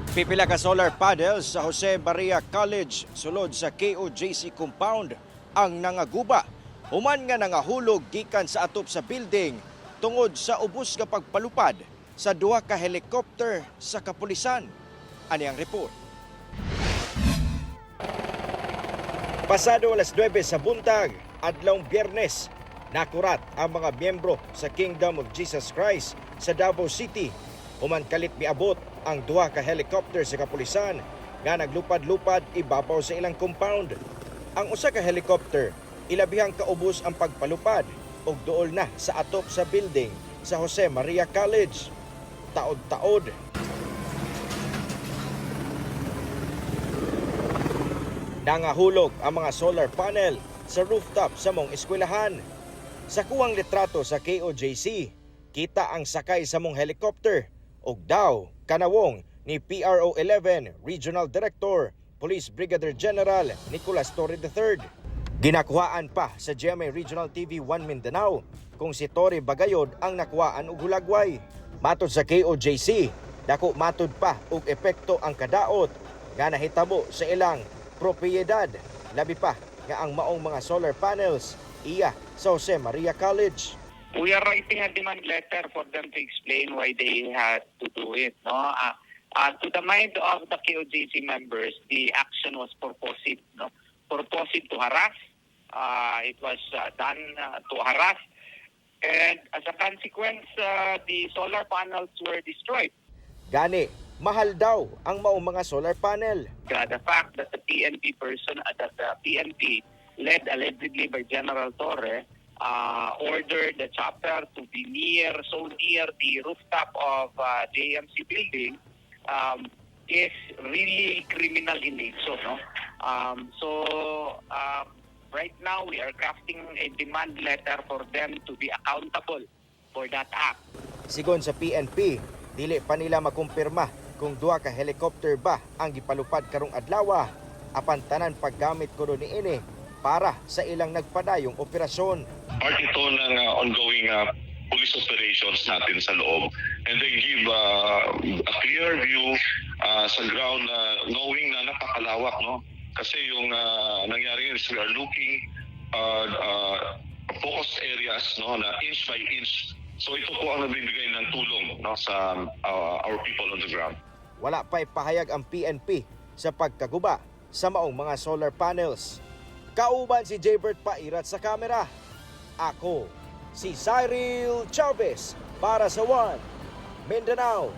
Pipila ka solar panels sa Jose Maria College sulod sa KOJC compound ang nangaguba. Human nga nangahulog gikan sa atop sa building tungod sa ubos nga pagpalupad sa duha ka helicopter sa kapulisan. Ani ang report. Pasado alas 9 sa buntag, adlawng Biyernes, nakurat ang mga miyembro sa Kingdom of Jesus Christ sa Davao City. Human kalit miabot ang duha ka helicopter sa kapulisan nga naglupad-lupad ibabaw sa ilang compound. Ang usa ka helicopter ilabihang kaubos ang pagpalupad ug duol na sa atop sa building sa Jose Maria College. Taod-taod, nangahulog ang mga solar panel sa rooftop sa mong eskwelahan. Sa kuwang litrato sa KOJC, kita ang sakay sa mong helicopter ug daw kanawong ni PRO 11 Regional Director Police Brigadier General Nicolas Torre III. Ginakuhaan pa sa GMA Regional TV 1 Mindanao kung si Torre Bagayod ang nakuhaan og hulagway. Matod sa KOJC, dako matud pa og epekto ang kadaot nga nahitabo sa ilang propiedad. Labi pa nga ang maong mga solar panels iya sa Jose Maria College. We are writing a demand letter for them to explain why they had to do it. No, to the mind of the KOJC members, the action was purposive. No, purposive to harass. It was done to harass, and as a consequence, the solar panels were destroyed. Gani, mahal daw ang maong mga solar panel. The fact that the PNP person, that the PNP, led allegedly by General Torre, ordered the chopper to be near, so near the rooftop of JMC building, is really criminal in nature. No? So right now we are crafting a demand letter for them to be accountable for that act. Sigon sa PNP, dili pa nila makumpirma kung duha ka helicopter ba ang gipalupad karong adlaw, apan tanan paggamit kuno niini para sa ilang nagpadayong operasyon. Part ito ng ongoing police operations natin sa loob. And they give a clear view sa ground na knowing na napakalawak, no? Kasi yung nangyari is we are looking focused areas, no, na inch by inch. So ito po ang nagbibigay ng tulong, no, sa our people on the ground. Wala pa'y pahayag ang PNP sa pagkaguba sa maong mga solar panels. Kauban si Jaybert Pairat sa kamera. Ako, si Cyril Chavez para sa One Mindanao.